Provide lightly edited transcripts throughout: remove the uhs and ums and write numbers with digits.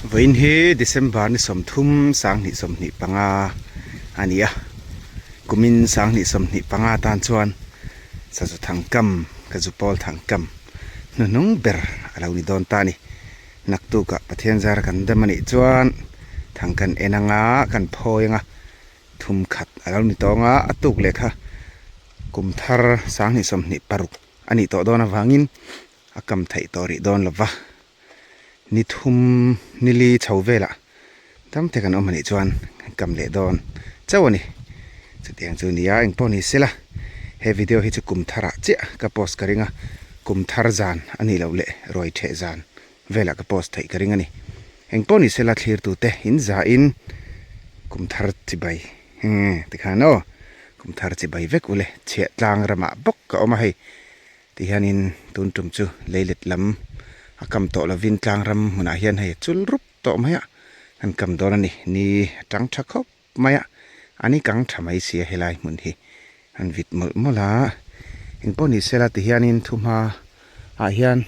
Vawiin hi December ni 30 2025 a ni a, kumin 2025 tan chuan Sazu Thangkam ka zu pawl Thangkam hnuhnung ber a lo ni dawn ta a ni. Naktukah Pathian zara kan dam a nih chuan thang kan en anga kan phawi anga thum khat a lo ni tawng a, a tuk leh kha kum thar 2026 a nih tawh dawn avangin a kam theih tawh rih dawn lo va. Ni thum ni li chho velah tam te kan awm a nih chuan kan kam leh dawn chauh a ni. Chutiang chu nia engpawh ni sela he video hi chu kum tharah chiah ka post ka ring a, kum thar zan a nih loh leh ruai theh zan velah ka post theih ka ring a ni. Engpawh ni sela thlirtute in zahin kum thar chibai tikhan aw kum thar chibai vek ule chhiah tlang ramah bawk ka awm a hei. Tihianin tun tum chu leilet lam a kam tawh lovin tlang ram hmunah hian hei a chul rup tawh mai a, an kam dawn a ni. Ni a tang tha khawp mai a, a ni kang tha mai sia helai hmun hi an vit mawlh mawlh a. Engpawh ni sela tihianin thuhma ah hian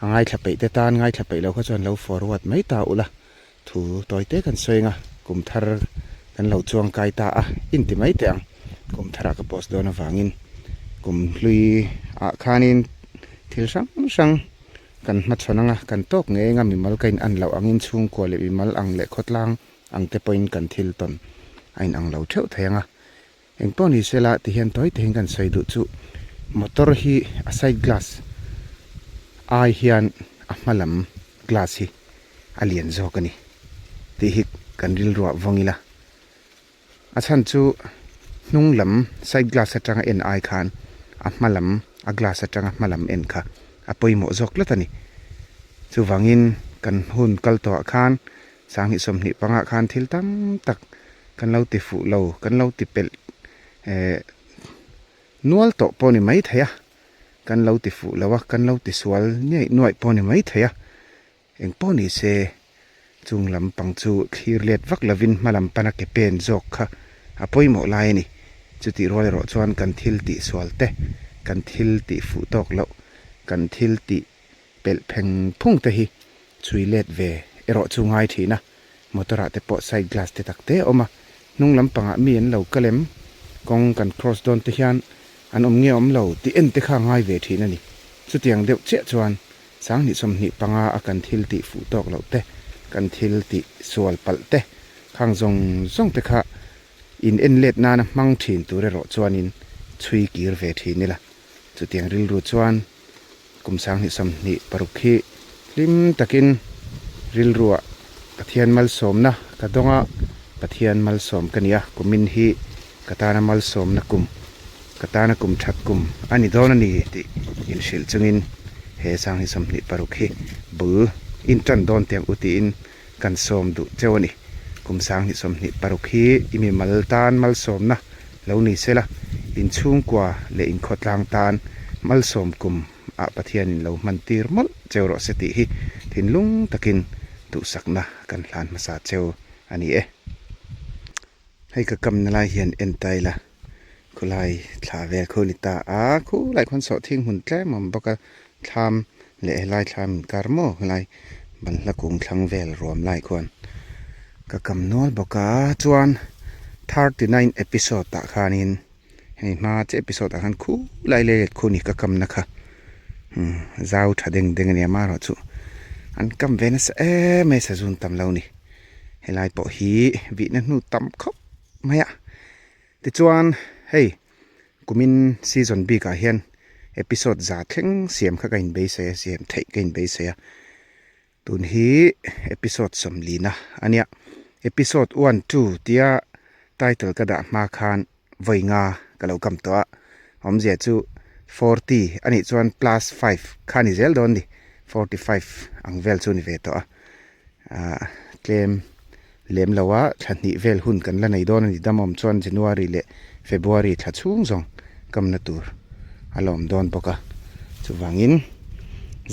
a ngaithla peih te tan ngaithla peih lo kha chuan lo forward mai ta ula thu tawi te kan sawi ang a, kum thar kan lo chuang kai ta a, inti mai teh ang. Kum tharah ka post dawn avangin kum hlui ah khanin thil hrang hrang kan hmachhawn ang a, kan tawk ngei ang a, mimal ka in an loh angin chhungkua leh mimal ang leh khawtlang ang te pawhin kan thil tawn a in ang lo theuh thei ang a. Engpawh ni sela ti hian tawi takin kan sawi duh chu motor hi a side glass ai hian a hma lam glass hi a lian zawk a ni tih hi kan rilruah vawng ila. A chhan chu hnung lam side glass atanga en ai khan a hma lam a glass atanga hma lam en kha a pawimawh zawk tlat a ni. Chuvangin kan hun kal tawhah khan 2025 khan thil tam tak kan lo ti fuh lo kan lo ti pelh eh nual tawh pawh a ni maithei a kan lo ti fuh lo a kan lo ti sual nuaih nuaih pawh a ni maithei a. Engpawh ni se, chung lampang chu thlir let vak lovin hma lam pana ke pen zawk kha a pawimawh lai a ni. Chutih rual erawh chuan kan thil tih sual te, kan thil tih fuh tawk loh, kan thil tih pelh pheng phung te hi chhui let ve erawh chu ngai thin a. Motor ah te pawh side glass te tak te a awm a, hnung lampangah mi an lo kal em? Kawng kan cross dawn te hian an awm nge awm lo tih en te kha a ngai ve thin a ni. Chutiang deuh chiah chuan 2025 a kan thil tih fuh tawk loh te, kan thil tih sual palh te, khang zawng zawng te kha in en let nana hmang thin tur erawh chuanin chhui kir ve thin ila. Chutiang rilru chuan kum 2026 hi hlim takin rilruah Pathian malsawmna ka dawng a, Pathian malsawm ka ni a, kumin hi ka tana malsawmna kum, ka tana kum that kum a ni dawn a ni tih inhrilh chungin he 2026 hi bul in tan dawn teh ang u tiin kan sawm duh cheu a ni. Kum 2026 hi i mimal tan malsawmna lo ni sela, inchhungkua leh inkhawtlang tan malsawm kum ah Pathianin lo hman tir mawlh cheu rawh se tih hi thinlung takin duhsakna kan hlan hmasa cheu a ni e. Hei ka kamna lai hian en ta ila khulai thla vel khu a ni ta a, khulai khuan sawhthing hmun tlem a awm bawk a, thlam leh helai thlam inkar maw helai banhla kung thlang vel ruam lai khuan ka kam nual bawk a, chuan 39 episode ah khanin hei hma chiah episode ah khan khulai lei let khu a ni ka kamna kha umm zau tha deng deng a ni a amaherawhchu an kam ve nasa em mai sazun tam lo a ni. Helai pawh hi vihna hnu tam khawp mai a tichuan hei kumin season bik ah hian episode za thleng siam kha ka inbeisei a siam theih ka inbeisei a tun hi episode sawmlina a nia episode one two tia title ka dah hma khan vawi nga ka lo kam tawh a awmzia chu 40 anih chuan plus 5 kha ni zel dawn ni 45 ang vel chu ni ve tawh a ah tlem lem lo a thla hnih vel hun kan la nei dawn a ni damawm chuan January leh February thla chhung zawng kamna tur a lawm dawn bawk a chuvangin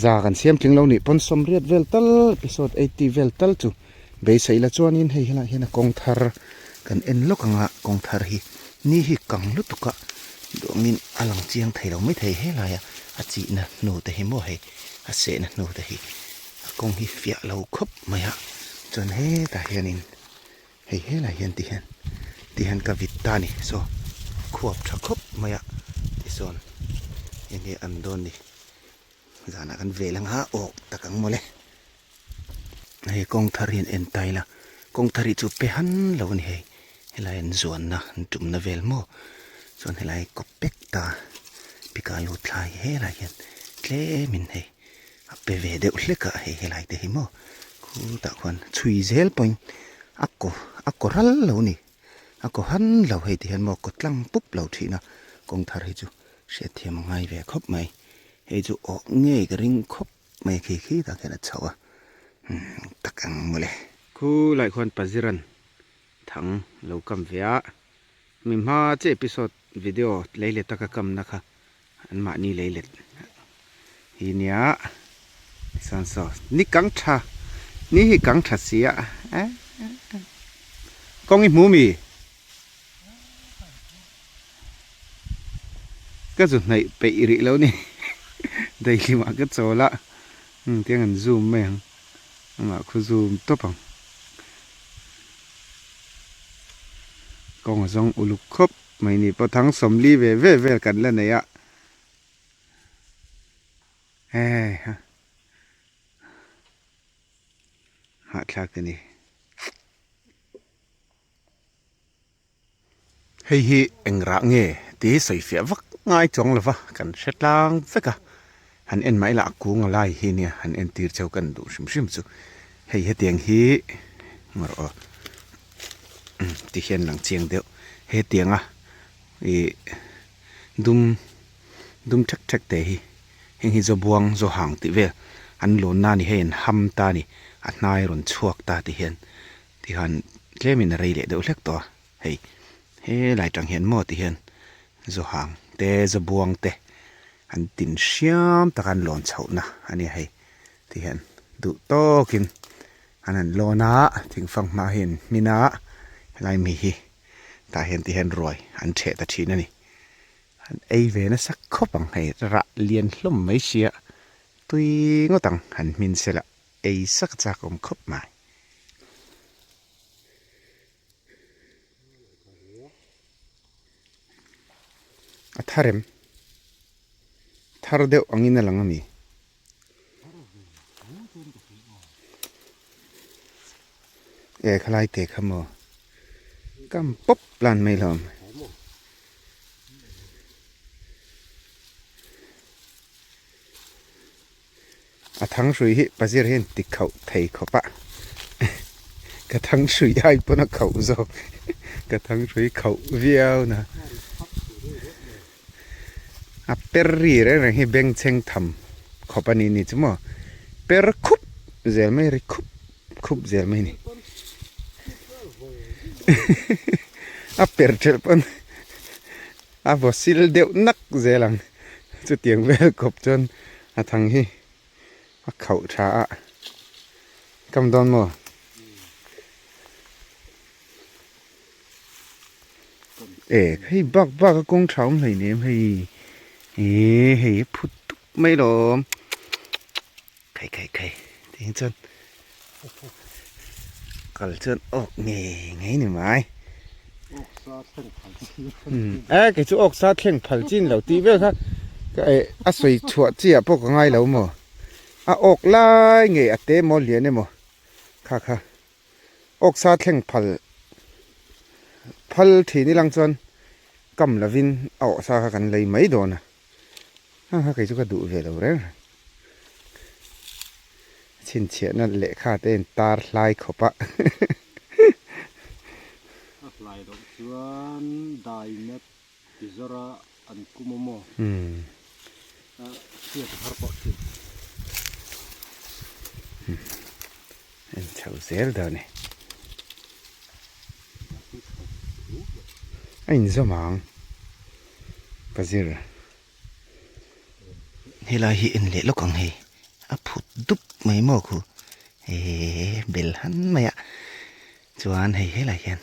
za kan siam tling lo nih pawn sawmriat vel tal episode 80 vel tal chu beisei la chuanin hei helaiah hian a kawng thar kan en lawk ang a kawng thar hi ni hi kang lutuk a duangin a lang chiang thei lo maithei helai a a chihna hnu te hi maw hei a sehna hnu te hi. A kawng hi fiah lo khawp mai a. Chuan hetah hianin hei helai hian ti hian ti hian ka vit ta a ni. Saw khuap tha khawp mai a tisawn enge an dawn ni. Zanah kan vel ang a awk tak ang mawle. Hei kawng thar hi an en ta ila kawng thar hi chu pe han lo a ni hei helai an zuanna an tumna vel maw chuan helai kawp pek ta pika lut thlai helai hian tlemin hei a pe ve deuh hlek a hei helai te hi maw khutah khuan chhui zel pawhin a kaw a kaw ral lo a ni a kaw han lo hei ti hian maw kaw tlang pup lo thin a kawng thar hi chu hriatthiam a ngai ve khawp mai hei chu awh ngei ka ring khawp. Mai khi khi tak hian a chho a umm tak ang mawle. Khu lai khuan Paziran thang lo kam ve a, mi hma che episode video lei let taka kamna kha an mahni lei let hi nia tichuan saw ni kang tha ni hi kang tha si a eh kawng i hmu mi Ka zu hnaih peih rih lo ni. Daihlimah ka chawl a, umm tiang an zoom mai ang. Amah khu zoom tawp ang. Kawng a zawng uluk khawp mai ni pawh thang 40 ve ve vel kan la nei a. Hei ha. Hahthlak a ni. Hei hi eng rah nge tih hi sawi fiah vak ngai chuang lo va, kan hre tlang vek a, han en mai lah a kung a lai hi nia han entir cheu kan duh hrim hrim chu hei hetiang hi ngaw rawh aw ti hian lang chiang deuh hetianga ih dum dum thek thek te hi heng hi zawbuang zawhang tih vel an lawn na a ni hei an ham ta a ni a hnai rawn chhuak ta ti hian. Tihian tlemin a rei leh deuh hlek tawh a, hei helai tang hian maw ti hian zawhang te zawbuang te an tin hriam taka an lawn chhohna a nia hei ti hian duh tawkin an han lawn a thingfang hma hi an hmin a helai mi hi tah hian ti hian ruai an theh ta thin a ni an ei ve nasa khawp ang hei rah lian hlawm mai sia tui ngawt ang han hmin sela ei sak chak awm khawp mai. A thar em? Thar deuh angin a lang a mi? E khalai te kha maw? Kam pawp lan mai lo. A thang hrui hi pazir hian ti khauh thei khawp a ka thang hrui ai pawn a khauh zawk ka thang hrui khauh viau na a per ri reng reng hi bengchheng tham khawp a ni ni chu maw per khup zel mai ri khup khup zel mai ni a per thelh pawn a vaw sil deuh nak zel ang chutiang vel kawp chuan a thang hi a khauh tha a kam dawn maw e hei bak bak a kawng tha awm hlei nem hei e hei a phut tup mai lawm khai khai khai tiang chuan kal chuan awk ngei ngei ni mai e kei chu awk sa thleng phal chin lo tih vel kha ka eh a sawi chhuah chi ah pawh ka ngai lo maw a awk lai ngei a te maw lian emaw kha kha awk sa thleng phal phal thin ilang chuan kam lovin a awh sa kha kan lei mai dawn a ha ha kei chu ka duh ve lo reng reng. Chhinchhiahna lehkha te in tar hlai khawp a. A hlai loh chuan dai mat ti zawr a an kum a maw? A hriat a har pawh thin. En chho zel dawn e. A inzawm ang ka zir. Helai hi en leh lawk ang hei a phut dup mai maw khu eee bel han mai a chuan hei helai hian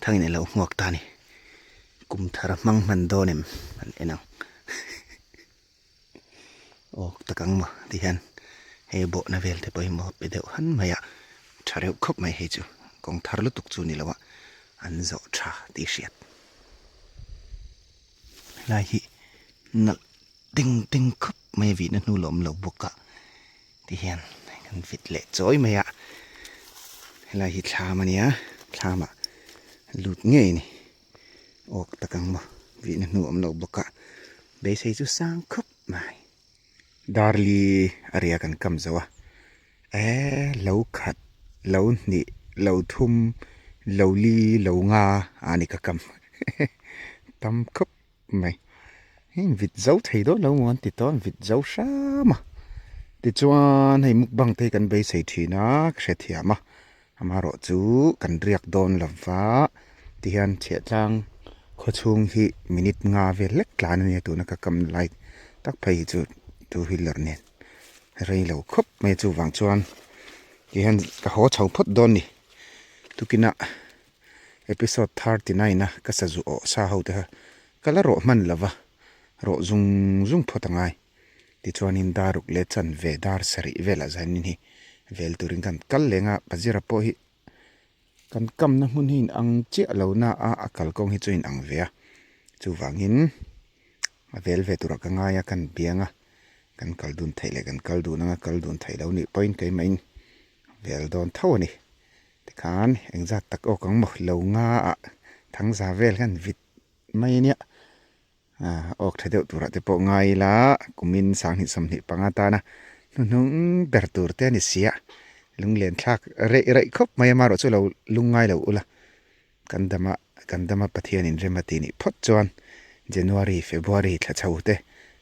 thangin a lo hmuak ta a ni kum thar a hmang hman dawn em an en ang aw tak ang maw ti hian hei bawhna vel te pawh hi maw pe deuh han mai a. Tha reuh khawp mai hei chu kawng thar lutuk chu ni lo a an zawh tha tih hriat. Helai hi nalh ding ding khawp mai a vihna hnu la awm lo bawk a ti hian kan vit leh chawi mai a helai hi thlam a nia thlam ah lut ngei a ni awk tak ang maw vihna hnu awm lo bawk a beisei chu sang khawp mai. Darli a ria kan kam zo a, eh lo khat, lo hnih, lo thum, lo li, lo nga a ni ka kam tam khawp mai. Heng vit zo thei dawn lo maw an ti tawh a, vit zo hram a. Tichuan hei mukbang te hi kan beisei thin a, ka hrethiam a, Amaherawh chu kan riak dawn lo va, tihian chhiahtlang khawchhung hi minute nga vel hlek tlan a nia tuna ka kam lai tak phei hi chu two wheeler nen rei lo khawp mai a chuvang chuan tihian ka haw chho phawt dawn ni. Tukinah episode 39 a ka sazu awh sa ho te kha ka la rawh hman lo va, rawh zung zung phawt a ngai. Tichuanin dar ruk leh chanve dar sarih velah zanin hi vel turin kan kal leng a, Pazira pawh hi kan kamna hmun hi in ang chiah lo na a, a kalkawng hi chu in ang ve a, chuvangin a vel ve turah ka ngai a, kan biang a, kan kal dun theih leh kan kal dun anga kal dun theih lo nih pawhin keimahin vel dawn tho a ni. Tikhan engzat tak awk ang maw lo nga ah thangza vel khan vit mai a nia. Awk tha deuh turah te pawh ngai ila kumin 2025 tana hnuhnung ber tur te a ni si a, lunglen thlak reih reih khawp mai a marawh chu lo lung ngai lo ula, kan dama kan dama Pathianin rem a tih nih phawt chuan January, February thla chho te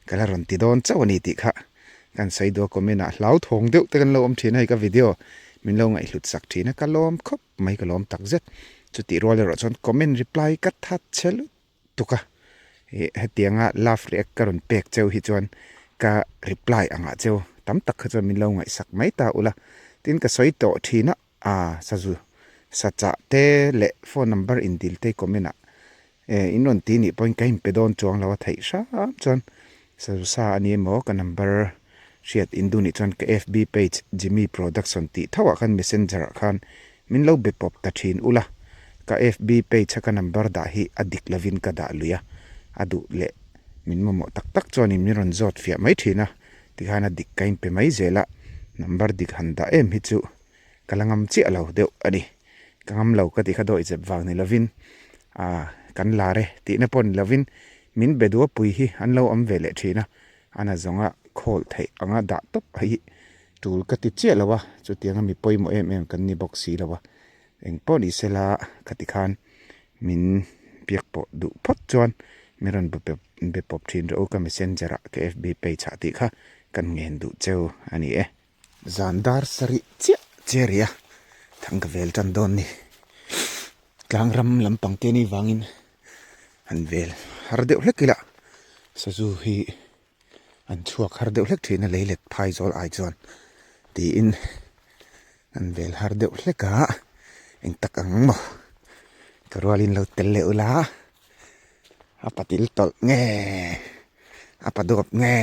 ka la rawn ti dawn chauh a ni tih kha kan sawi duh a comment ah hlauthawng deuh te kan lo awm thin a hei ka video min lo ngaihhlut sak thin a ka lawm khawp mai ka lawm takzet chutih rual erawh chuan comment reply ka that che lut tuk a, ih hetianga love react ka rawn pek cheu hi chuan ka reply angah cheu tam tak kha chuan min lo ngaihsak mai ta ula, tin ka sawi tawh thin a, aa sazu sa chah te leh phone number indil te comment ah eh in rawn ti nih pawhin ka inpe dawn chuang lo a theih hram chuan sazu sa a ni emaw ka number hriat in duh nih chuan ka fb page Jimmy Production tih tho ah khan messenger ah khan Min lo be pawp ta thin ula, ka FB page a ka number dah hi a dik lovin ka dah lui a, a duh leh min mamawh tak tak chuanin min rawn zawt fiah mai thin a, tikhan a dik ka inpe mai zel a, number dik han dah em hi chu ka la ngam chiah lo deuh a ni. Ka ngam lo ka tih kha dawih zep vang ni lovin ah kan lar e tihna pawh ni lovin min be duh a pui hi an lo awm ve leh thin a, a na zawnga call theih anga dah tawp hi Tul ka ti chiah lo a, chutianga mi pawimawh em em kan ni bawk si lo a, eng pawh ni sela khati khan min biak pawh duh phawt chuan min rawn be pawp thin rawh u ka messenger ah ka fb page ah tih kha kan ngen duh cheu a ni e. Zan dar sarih chiah chiah rih a, thang ka vel tan dawn ni. Tlang ram lampang te ni vangin han vel har deuh hlek ila sazu hi. An chhuak har deuh hlek thin a lei let phai zawl ai chuan tiin an vel har deuh hlek a eng tak ang maw ka rualin lo tel leh ula a patil tawlh nge a pa duap nge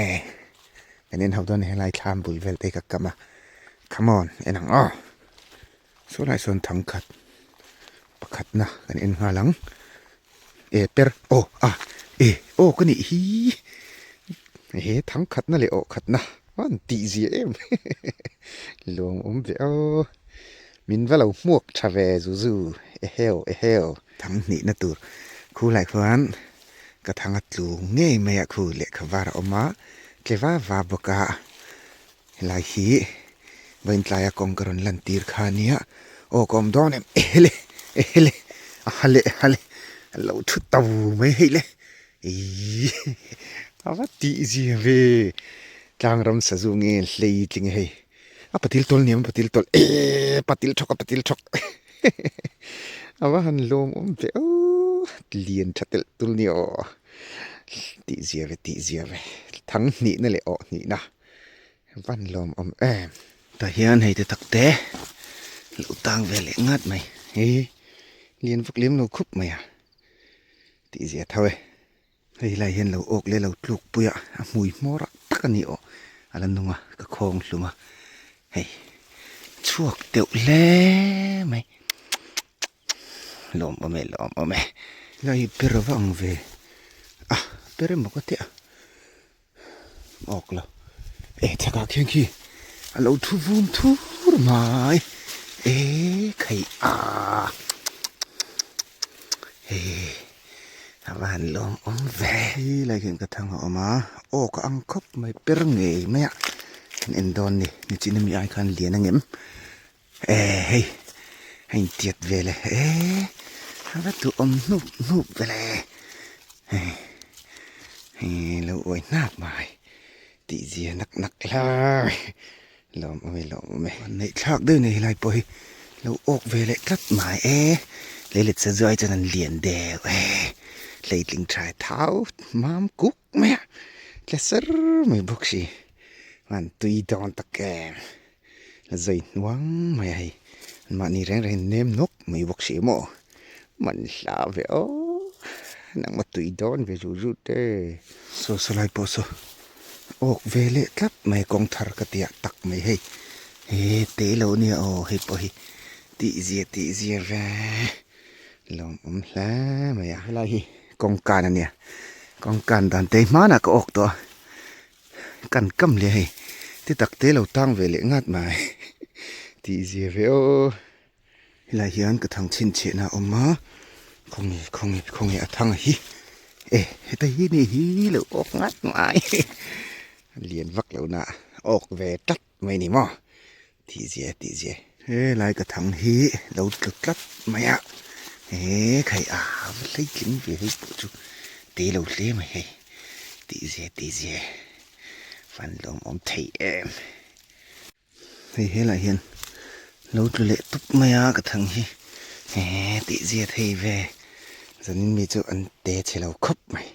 kan en ho dawn helai thlam bul vel te ka kam a come on en ang aw saw lai sawn thangkhat pakhatna kan en nghal ang. E per aw a e aw ka nih hi he thang khatna leh aw khatna an tih zia em lawm awm ve aw min va lo hmuak tha ve zu zu eheu eheu. Thang hnihna tur khu lai khuan ka thang a tlu ngei mai a khu lehkha var a awm a tle va va bawk a helai hi vawiin tlaia kawng ka rawn lan tir kha a nia aw ka awm dawn em ehele ehele a hale hale a lo thu to mai hei le ihh a va tih zia ve tlang ram sazu nge hlei tling e hei a patil tawl ni em patil tawl ehh patil thawk a patil thawk a va han lawm awm ve aw lian tha telh tul ni aw tih zia ve tih zia ve thang hnihna leh awh hnihna. Van lawm awm em. Tah hian hei te tak te lo tang ve leh ngat mai hei lian vak lem lo khup mai a tih zia tho e. Hei lai hian lo awk leh lo tluk pui a a hmui hmawr ah tak a ni aw a la nung a ka khawng hlum a hei. Chhuak deuh hle mai. Lawm awm e, lawm awm e. Lai hi ber va ang ve. A, ber emaw ka tia. Awk lo. E, chhakah khian khi a lo thu vum thur mai. E, khai a. He, a va han lawm awm ve. Hi lai khian ka thang a awm a, awk a ang khawp mai per ngei mai a. Kan en dawn ni, nichin ami ai khan lian ang em. E hei a intiat vel e e a va duhawm hnup hnup vel e hei hei lo uai hnap mai tih zia nak nak lai lawm awm e lawm awm e neih thlak deuh nei helai pawh hi lo awk ve leh tlat mai e leilet sazuai chuan an lian deuh e hleitling tha thau mam kuk mai a tla sar mai bawk si van tui dawn tak em. A zai hnuang mai a hei mahni reng reng in nem nawk mai bawk si maw man hla ve aw nangma tui dawn ve zu zu te. Saw salai pawh saw awk ve leh tlat mai kawng thar ka tia tak mai hei he te lo nia aw hei pawh hi tih zia tih zia ve lawmawm hle mai a helai hi kawng kan a nia kawng kan dan te hmanah ka awk tawh a. Kan kam leh hei ti tak te lo tang ve leh ngat mai tih zia ve aw. Helai hian ka thang chhinchhiahna a awm a, khawnge khawnge khawnge a thang hi e heta hi ni hi lo awk ngat mai a lian vak lo na awk ve tlat mai ni maw tih zia tih zia. Helai ka thang hi lo tlu tlat mai a, he khai a va hleitling ve hei pawh chu te lo hle mai hei tih zia tih zia van lawm awm thei em. Hei helai hian lo tlu leh tup mai a ka thang hi he tih zia thei ve zanin mi chu an te chhe lo khawp mai.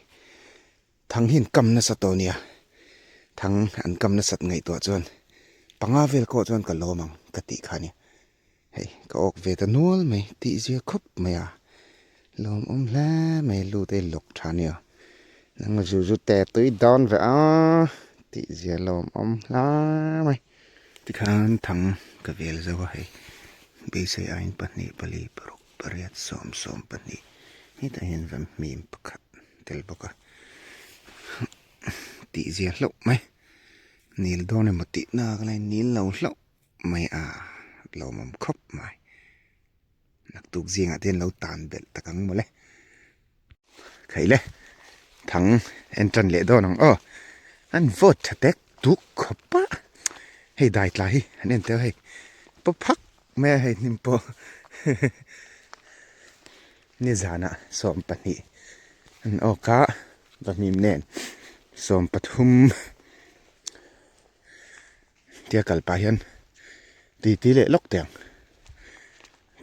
Thang hi an kam nasa tawh nia, thang an kam nasat ngaihtuah chuan panga vel kawh chuan ka lawm ang ka tih kha nia. Hei ka awk ve ta nual mai tih zia khawp mai a, lawmawm hle mai lut ei lawk tha nia. Nangma zu zu te tui dawn ve a tih zia lawmawm hle mai. Tikhan thang ka vel zo a hei beisei aiin pahnih pali paruk pariat sawm 12 hetah hian va hmim pakhat. tel bawk a tih zia hlauh mai nil dawn emaw tih nak lai nil lo hlauh mai a lawmawm khawp mai naktuk zingah te hian lo tan belh tak ang mawle khaile thang en tan leh dawn ang aw an vote tha tek tuk khawp a hei dai tla hi an en tel hei paw phak mai a hei hnim pawh. Nizanah 12 an awk a, vahmim nen 13 tia kal pah hian titi leh lawk teh ang.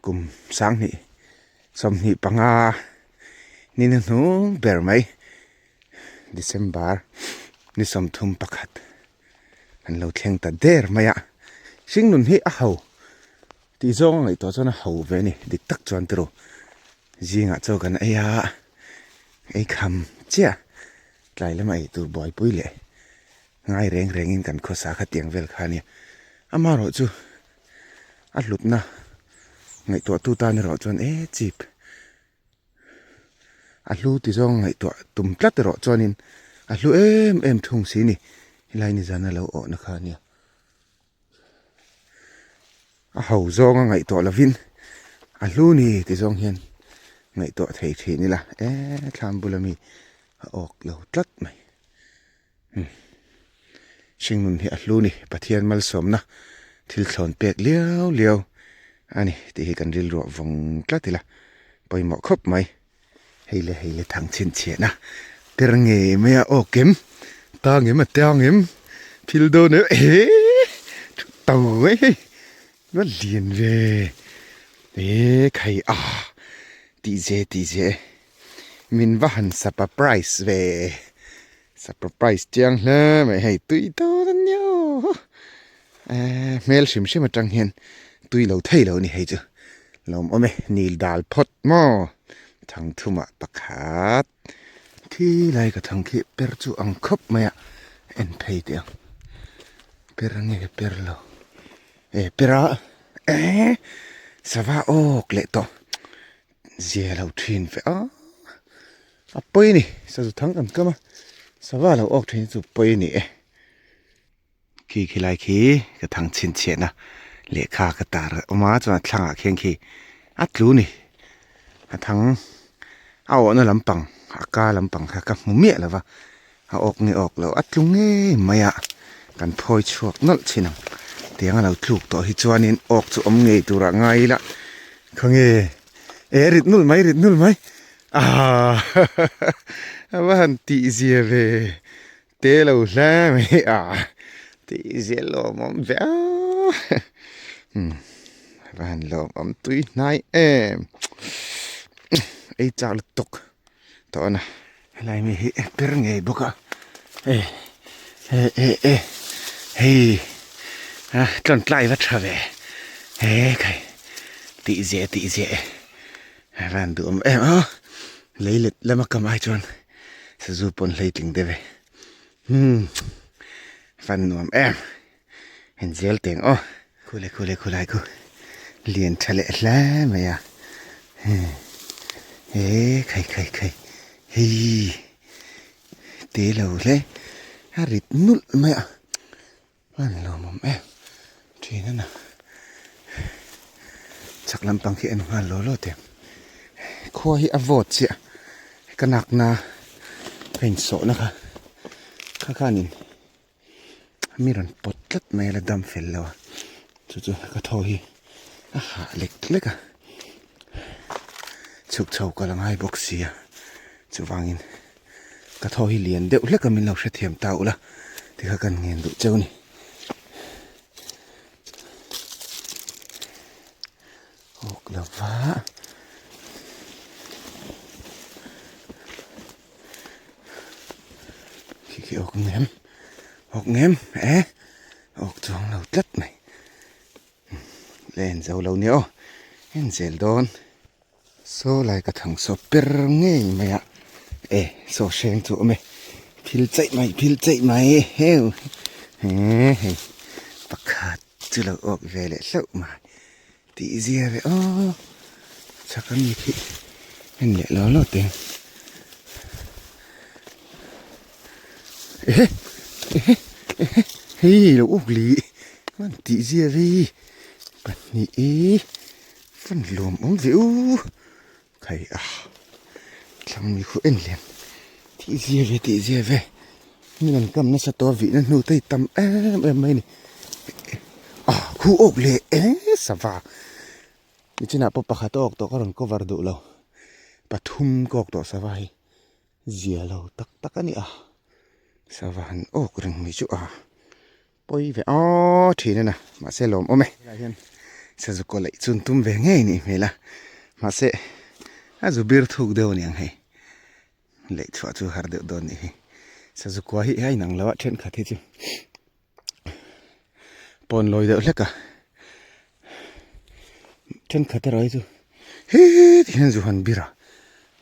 Kum 20 25 ni na hnung ber mai December ni 31 an lo thleng ta der mai a, hringnun hi a ho. Tih zawng a ngaihtuah chuan a ho ve a ni, dik tak chuan tiraw zingah chaw kan ei a, ei kham chiah tlai lama ei tur buaipui leh ngai reng rengin kan khawsa kha tiang vel kha a nia. Amaherawh chu a hlutna ngaihtuahtu tan erawh chuan e chip a hlu ti zawng ngaihtuah tum tlat erawh chuanin a hlu em em thung si ni, helai nizan a lo awhna kha a nia. A ho zawnga ngaihtuah lovin a hlu ni ti zawng hian ngaihtuah thei thin ila e thlam bula mi a awk lo tlat mai umm hringnun hi a hlu ni Pathian malsawmna thil thlawn pek liau liau a ni tih hi kan rilruah vawng tlat ila pawimawh khawp mai. Hei le hei le thang chhinchhiahna ber ngei mai a aw kem tang em a tang em thil dawn em ehe thu to mai hei va lian ve e khai a tih ze tih ze min va han surprise ve surprise chiang hle mai hei tui dawn a nia aw hmel hrim hrim atang hian tui lo thei lo a ni hei chu lawmawm e nil dal phawt. Maw thang thumah pakhat thi lai ka thang khi per chu ang khawp mai a en phei teh ang per nge per lo e per a. Eh sava awk leh tawh zia lo thin ve a a pawi a ni sazu thang kan kam a sava lo awk thin hi chu pawi a ni e khi khi lai khi ka thang chhinchhiahna lehkha ka tar a awm a chuan a thlangah khian khi a tlu a ni a thang a awhna lampang a ka lampang kha ka hmu miah lo va. A awk nge awk lo a tlu ngei mai a, kan phawi chhuak nawlh thin ang. Tiang a lo tluk tawh hi chuanin awk chu awm ngei turah ngai ila khawnge e rit nulh mai rit nulh mai aaa a va han tih zia ve te lo hle mai a tih zia lawmawm ve a umm a va han lawmawm tui hnai em ei chak lutuk tawh a na. Helai mi hi per ngei bawk a e e e e hei a tlawn tlai va tha ve he khai tih ziah tih ziah e a van duh awm em a lei let lama kam ai chuan sazu pawn hlei tling deuh e hmm van nuam em en zel teng aw khulai khulai khulai khu lian tha leh hle mai a he khai khai khai hei te lo hle a rit nulh mai a a ni lo mawm em thin a na chhak lampang khi en nghal law law teh khua hi a vawt chiah ka nakna ka insawhna kha kha khanin. Mi rawn pawt tlat mai a la dam fel lo a chu chu ka thaw hi a hah lek lek a chhuk chho ka la ngai bawk si a chuvangin ka thaw hi lian deuh hlek a min lo hrethiam ta ula tikha kan ngen duh cheu a ni. Awk lova. Khi khi awk ngem awk ngem e awk chuang lo tlat mai len zo lo nia aw en zel dawn saw lai ka thang saw per ngei mai a e saw hreng chu awm e phil chaih mai phil chaih mai heu he hei pakhat chu lo awk ve leh hlauh mai. Tih zia ve aw chak a mi khi en leh lo lo teng ehe ehe ehe hei lo uk li an tih zia ve pahnih i fan lawm awm ve u khai a thlang mi khu en lian tih zia ve tih zia ve min an kam nasa tawh a vihna hnu te hi tam em em mai a ni ah khu awk leh eng sava nichinah pawh pakhat a awk tawh ka rawn cover duh lo pathum ka awk tawh sava hi zia lo tak tak a ni a sava han awk reng mai chu a. Pawi ve aw thin a na mahse lawm awm e. Helai hian sazu kaw laih chu an tum ve ngei nih hmel a mahse a zu bir thuk deuh a ni ang hei laih chhuah chu har deuh dawn nih hi sazu kua hi a inang lo a thenkhat hi chu pawn lawi deuh hlek a thenkhat erawh hi chu heti hian zu han bir a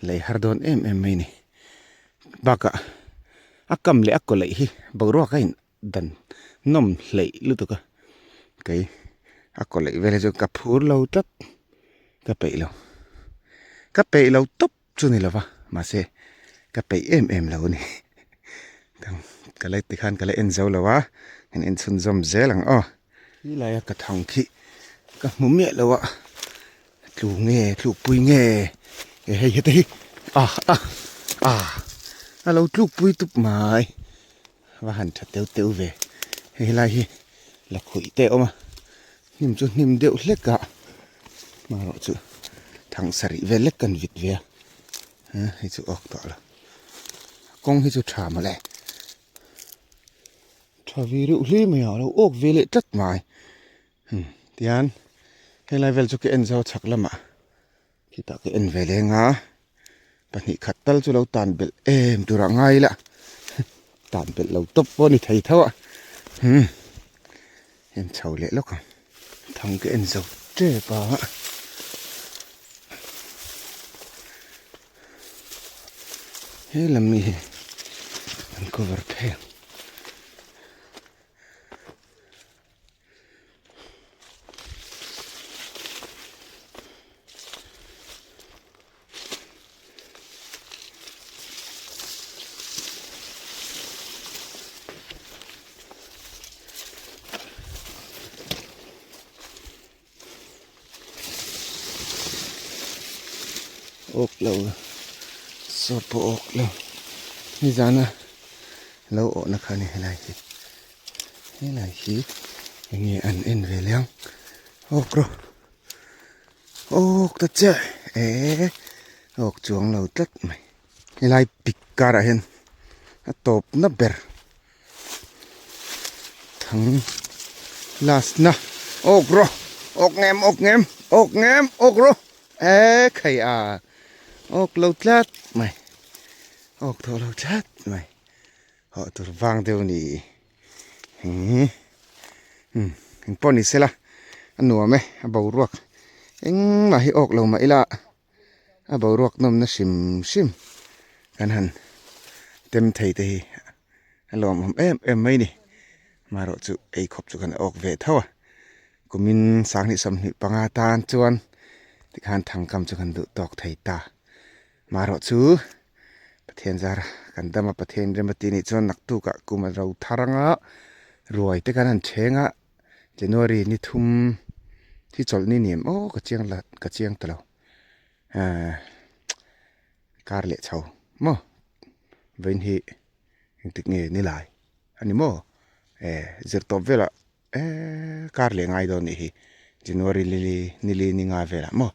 lei har dawn em em mai a ni bakah a kam leh a kaw laih hi boruak a in dan nawm hleih lutuk a kei a kaw laih vel hi chu ka phur lo tlat ka peih lo ka peih lo tawp chu ni lova mahse ka peih em em lo a ni ka la tikhan ka la en zo lo a kan en chhunzawm zel ang aw helai a ka thang khi ka hmu miah lo a tlu nge tlukpui nge e hei heta hi ah ah ah a lo tlukpui tup mai. Va han tha teu teu ve hei helai hi la khuih te a awm a hnim chu hnim deuh hlek a hmanraw chu thang sarih vel lek kan vit ve a hei chu awk tawh lo kawng hi chu tha mawle tha ve reuh hle mai a lo awk ve leh tlat mai tihian helai vel chu ka en zo chhak lamah. Khitah ka en ve leng a, pahnih khat tal chu lo tan belh em turah ngai ila tan belh lo tawp pawh a ni thei tho a hmm en chho leh lawk ang thang ka en zo tep a. He lam mi hi an cover phei ang. Awk lo saw pawh awk lo nizana lo awhna kha a ni helai hi helai hi enge an en ve leh ang awk rawh awk ta che eh awk chuang lo tlat mai helai pik karah hian a tawpna ber. Thang last na awk rawh awk ngem awk ngem awk ngem awk rawh e khai a awk lo tlat mai awk tawh lo tlat mai hawh tur vang deuh ni hi um engpawh ni sela a nuam e a boruak engmah hi awk lo mah ila. A boruak nawmna hrim hrim kan han tem thei te hi a lawmawm em em mai ni. Amaherawh chu ei khawp chu kan awk ve tho a, kumin sanghnih 25 tan chuan tikhan thangkam chu kan duh tawk thei ta. Amaherawh chu Pathian zara kan dam a, Pathian rem a tih nih chuan naktukah kum a ro thar anga ruai te kan han cheng a. January ni thum hi chawlh ni niam aw ka chiang la ka chiang ta lo ahh kar leh chho maw vawiin hi engtik nge ni lai a ni maw eh zir tawp velah eee kar leh ngai dawn nih hi January ni li ni li ni nga velah maw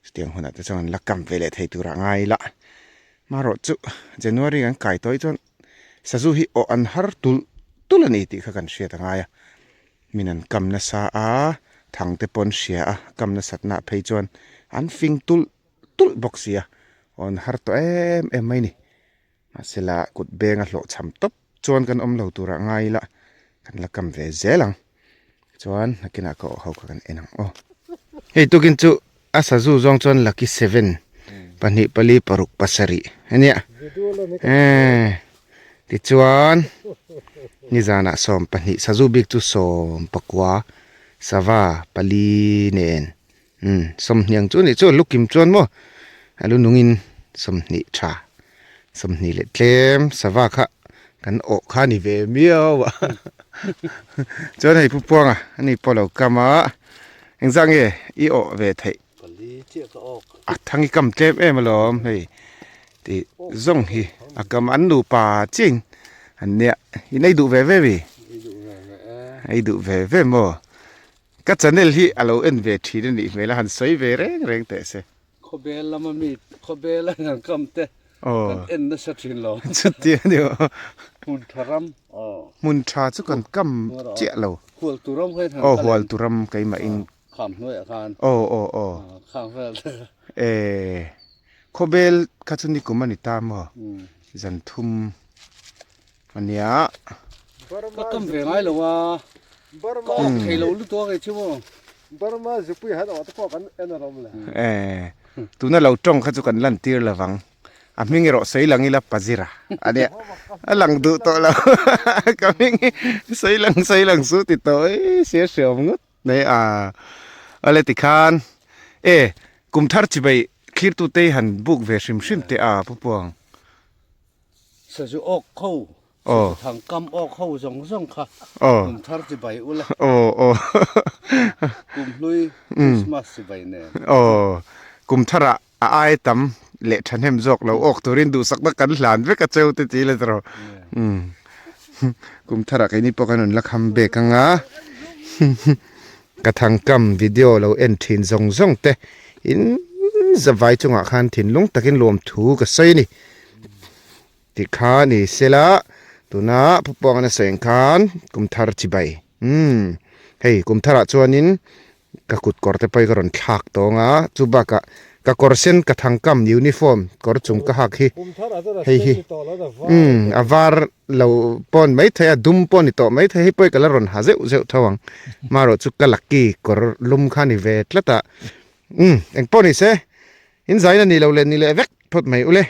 chutiang hunah te chuan la kam ve leh thei turah ngai ila marawh chu January kan kai tawh hi chuan. Sazu hi awh an har tulh tulh a ni tih kha kan hriat a ngai a, min an kam nasa a, thang te pawh an hria a, kam nasatna ah phei chuan an fing tulh tulh bawk si a, awh an har tawh em em mai ni. Mahsela kut beng a hlawh cham tawp chuan kan awm lo turah ngai ila kan la kam ve zel ang. Chuan nakinah ka awh ho kha kan en ang aw. Hei tukin chu a sazu zawng chuan lucky seven pahnih pali paruk pasarih ania eh tichuan nizanah sawm pahnih sazu bik chu sawm pakua sava pali nen umm sawmhnih ang chu anih chu a lukim chuan maw a lu nungin sawmhnih tha sawmhnih leh tlem sava kha kan awh kha a ni ve miau a chuan hei pu Puanga ani pawh a lo kam a engzah nge i awh ve theih a thang i kam tlem em alawm hei tih zawng hi a kam an nupa chiah in an nia in ei duh ve ve mi ei duh ve ve maw. Ka channel hi a lo en ve thin a nih hmel a, han sawi ve reng reng teh se. Khawbel lama mi khawbel a han kam te kan en nasa thin lo. Chuti a ni aw. Hmun tha ram aw. Hmun tha chu kan kam chiah lo. Hual tu ram kha Aw hual tu ram keimah in. Kham hnuaiah khan. Aw aw aw. Kham vel te. Eh khawbel kha chu nikum a ni ta maw? Zan thum. Ania. Ka kam ve ngai lo a. Ka awk thei lo lutuk a kei chu maw. Burma zupui han awh te pawh kan en a rawm le. Eh, tuna lo tawng kha chu kan lan tir lovang. A hming erawh sawi lang ila Pazira ania. A lang duh tawh lo. Ka hming hi sawi lang sawi lang su ti tawh e sia hriawm ngawt mai a. Awle tikhan e kum thar chibai thlirtute hi han buk ve hrim hrim teh a Pu Puang. Sazu awk ho, sazu thang kam awk ho zawng zawng kha kum thar chi bai ula. Kum hlui Christmas chi bai nen. Kum tharah a ai tam leh thahnem zawk lo awk turin duhsakna kan hlan vek a cheu te ti le tawh. Kum tharah keini pawh kan rawn la kham bek anga ka thang kam video lo en thin zawng zawng te in zavai chungah khan thinlung takin lawmthu ka sawi a ni. Tikha ni sela tuna Pu Puangana sawi ang khan kum thar chibai umm hei kum tharah chuanin ka kut kawr te pawh hi ka rawn thlak tawng a chu bakah ka kawr sen ka thangkam uniform kawr chung ka hak hi hei hi umm a var lo pawn maithei a dum pawh a ni tawh maithei hei pawh hi ka la rawn ha zeuh zeuh tho ang marawh chu ka lucky kawr lum kha a ni ve tlat a umm engpawh ni se in zaina ni lo leh ni leh vek phawt mai ule.